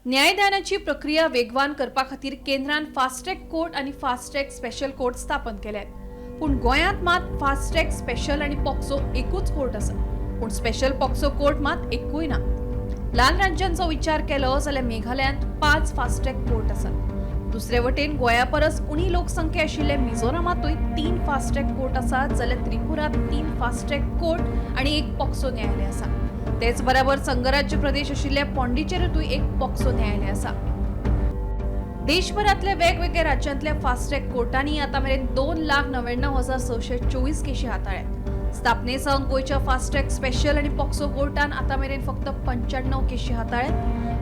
न्यायदानाची प्रक्रिया वेगवान करपा खातीर केंद्रान फास्ट ट्रॅक कोर्ट आनी फास्ट ट्रॅक स्पेशल कोर्ट स्थापन केल्यात. पूण गोंयांत मात फास्ट ट्रॅक स्पेशल आनी पॉक्सो एकूच कोर्ट आसा, पूण स्पेशल पॉक्सो कोर्ट मात एकूय ना. ल्हान राज्यांचो विचार केलो जाल्यार मेघालयांत 5 फास्ट ट्रॅक कोर्ट आसात. दुसरे वटेन गोंया परस उणी लोकसंख्या आशिल्ल्या मिझोरामांतूय 3 फास्ट ट्रॅक कोर्ट आसात, जाल्यार त्रिपुरात 3 फास्ट ट्रॅक कोर्ट आनी एक पॉक्सो न्यायालय आसा. तेच बराबर संघराज्य प्रदेश आशिल्ल्या पॉंडिचेरीतूय एक पॉक्सो न्यायालय आसा. देशभरातल्या वेगवेगळ्या राज्यांतल्या फास्ट ट्रॅक कोर्टांनी आतां मेरेन 2,99,624 केशी हाताळ्यात. स्थापने सावन गोंयच्या फास्ट ट्रॅक स्पेशल आनी पॉक्सो कोर्टान आतां मेरेन फक्त 95 केशी हाताळ्यात.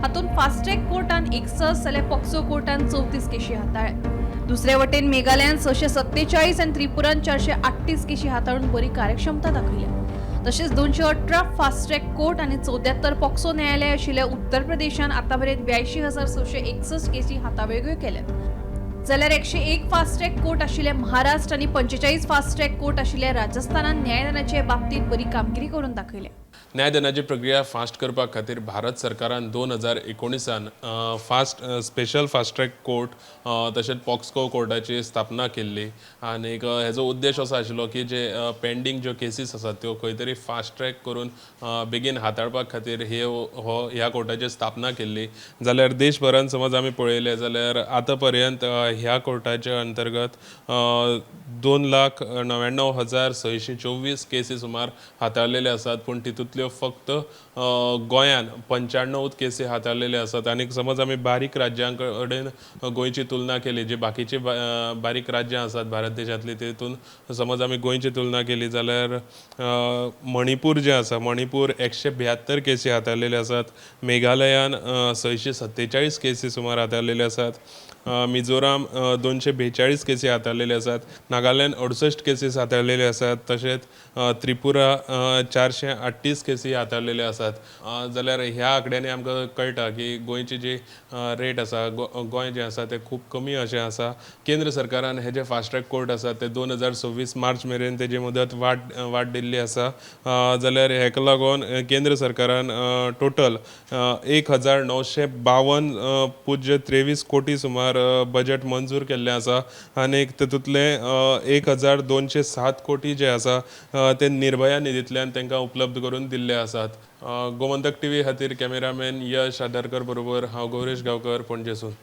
हातूंत फास्ट ट्रॅक कोर्टान 61 जाल्यार पॉक्सो कोर्टान 34 केशी हाताळ्यात. दुसरे वटेन मेघालयान 647 आनी त्रिपुरान 438 केशी हाताळून बरी कार्यक्षमता दाखयल्या. तशेंच 218 फास्ट ट्रॅक कोर्ट आनी 74 पॉक्सो न्यायालय आशिल्ल्या उत्तर प्रदेशान आतांमेरेन 82,661 केसी हातावेगळ्यो केल्यात, जाल्यार 101 फास्ट ट्रॅक कोर्ट आशिल्ल्या महाराष्ट्र आनी 45 फास्ट ट्रॅक कोर्ट आशिल्ल्या राजस्थानान न्यायदानाचे बाबतींत बरी कामगिरी करून दाखयल्या. न्यायदानाची प्रक्रिया फास्ट करपा खातीर भारत सरकारान 2019 fast special fast track court तशेंच पॉक्सको कोर्टाची स्थापना केल्ली. आनीक हेजो उद्देश असो आशिल्लो की जे पेंडींग ज्यो केसीस आसात त्यो खंय तरी फास्ट ट्रॅक करून बेगीन हाताळपा खातीर हे हो ह्या कोर्टाची स्थापना केल्ली. जाल्यार देशभरान समज आमी पळयलें जाल्यार आतां पर्यंत ह्या कोर्टाच्या अंतर्गत 2,99,624 केसी सुमार हाताळलेले आसात, पूण तितूंतल्यो फक्त गोंयान 95 केसी हाताळलेले आसात. आनी समज आमी बारीक राज्यां कडेन गोंयची तुलना केली, जी बाकीची बारीक राज्यां आसात भारत देशांतली, तितून समज आमी गोंयची तुलना केली जाल्यार मणिपूर जें आसा, मणिपूर 172 केसी हाताळलेले आसात. मेघालयान 647 केसी सुमार हाताळलेले आसात. मिझोराम 242 केसी हाताळलेले आसात. नागालँड 68 केसीस हाताळलेले आसात. तशेंच त्रिपुरा 438 केसी हाताळलेले आसात. जाल्यार ह्या आंकड्यांनी आमकां कळटा की गोंयची जी रेट आसा, गोंय जें आसा तें खूब कमी अशें आसा. केंद्र सरकारान हे जे फास्ट ट्रॅक कोर्ट आसा ते 2026 मार्च मेरेन तेजी मुदत वाड दिल्ली आसा. जाल्यार हेका लागून केंद्र सरकारान टोटल 1952.23 कोटी सुमार बजेट मंजूर केल्लें आसा आनीक तितूंतले 1207 कोटी जे आसा ते निर्भया निधींतल्यान तांकां उपलब्ध करून दिल्ले आसात. गोमंतक टीव्ही खातीर कॅमेरामॅन यश आदरकर बरोबर हांव गौरेश गांवकर, पणजेसून.